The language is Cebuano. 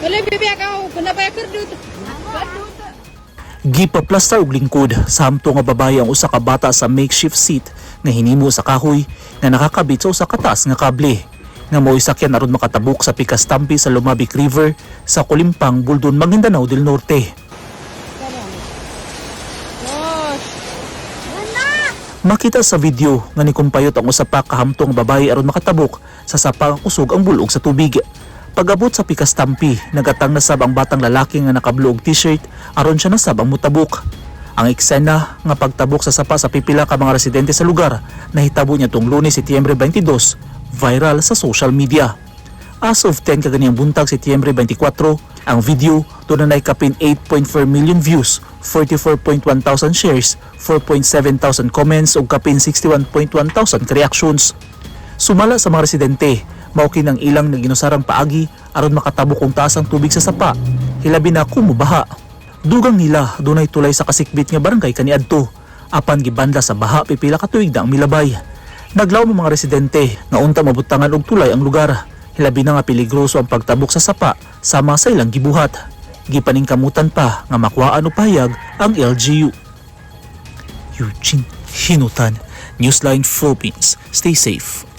Wala bibi ako, kuna ba kerdut? Gipaplasta og lingkod sa hamto nga babaye ang usa ka bata sa makeshift seat nga hinimo sa kahoy nga nakakabit sa usa ka taas nga kable nga mao'y sakyan aron makatabok sa pikas tampi sa Lumabik River sa Kolimpang, Buldon, Maguindanao del Norte. Makita sa video nga nikumpayot ang usa pa kahamtong babaye aron makatabok sa sapa nga kusog ang bulog sa tubig. Pag-abot sa pikas tampi, nagatang nasab ang batang lalaki nga nakablo og t-shirt aron siya nasab ang mutabok. Ang eksena nga pagtabok sa sapa sa pipila ka mga residente sa lugar nahitabo niya tong Lunes, Setyembre 22, viral sa social media. As of 10 kaganiyang buntag, Setyembre 24, ang video dunay kapin 8.4 million views, 44.1 thousand shares, 4.7 thousand comments ug kapin 61.1 thousand ka reactions. Sumala sa mga residente, mao kini ang ilang naginusarang paagi aron makatabok kung taas ang tubig sa sapa, hilabi na kung mubaha. Dugang nila, dunay tulay sa kasikbit nga barangay kaniadto. Apan gibanda sa baha pipila ka tuig na ang milabay. Naglaom ang mga residente nga unta mabutangan og tulay ang lugar. Hilabi na nga peligroso ang pagtabok sa sapa sama sa ilang gibuhat. Gipaningkamutan pa nga makuhaan og pahayag ang LGU. Eugene Hinutan, Newsline Philippines. Stay safe.